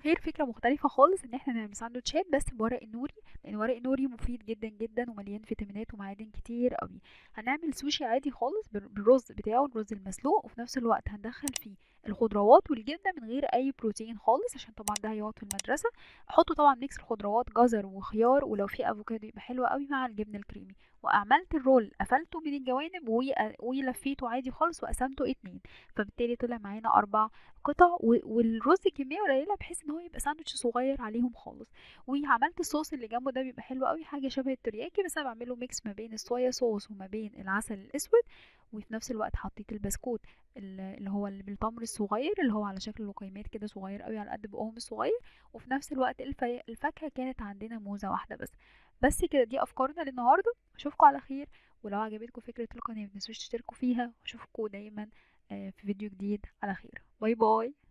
الخير. فكرة مختلفة خالص ان احنا نعمل ساندوتشات بس بورق النوري، لان ورق النوري مفيد جدا جدا ومليان فيتامينات ومعادن كتير قوي. هنعمل سوشي عادي خالص بالرز بتاعه، الرز المسلوق، وفي نفس الوقت هندخل فيه الخضروات والجبنة من غير اي بروتين خالص، عشان طبعا ده هيقعد في المدرسة. احطه طبعا mix الخضروات، جزر وخيار، ولو في افوكادو يبقى حلو قوي مع الجبنة الكريمي. وعملت ال roll، قفلته من الجوانب ولفيته عادي خالص وقسمته 2، فبالتالي طلع معانا 4 قطع، والرز كمية قليلة بحيث ان هو يبقى ساندوتش صغير عليهم خالص. وعملت الصوص اللي جنبه ده بيبقى حلو قوي، حاجة شبه الترياكي، بس انا بعمله mix ما بين الصويا صوص وما بين العسل الاسود، وفي نفس الوقت حطيت البسكوت اللي هو اللي بالتمر الصغير، اللي هو على شكل لقيمات كده صغير قوي على قد بقهم الصغير. وفي نفس الوقت الفاكهة كانت عندنا موزة واحدة بس. بس كده دي افكارنا للنهاردة. اشوفكم على خير، ولو عجبتكم فكرة القناة متنسوش تشتركوا فيها، واشوفكم دايما في فيديو جديد على خير. bye bye.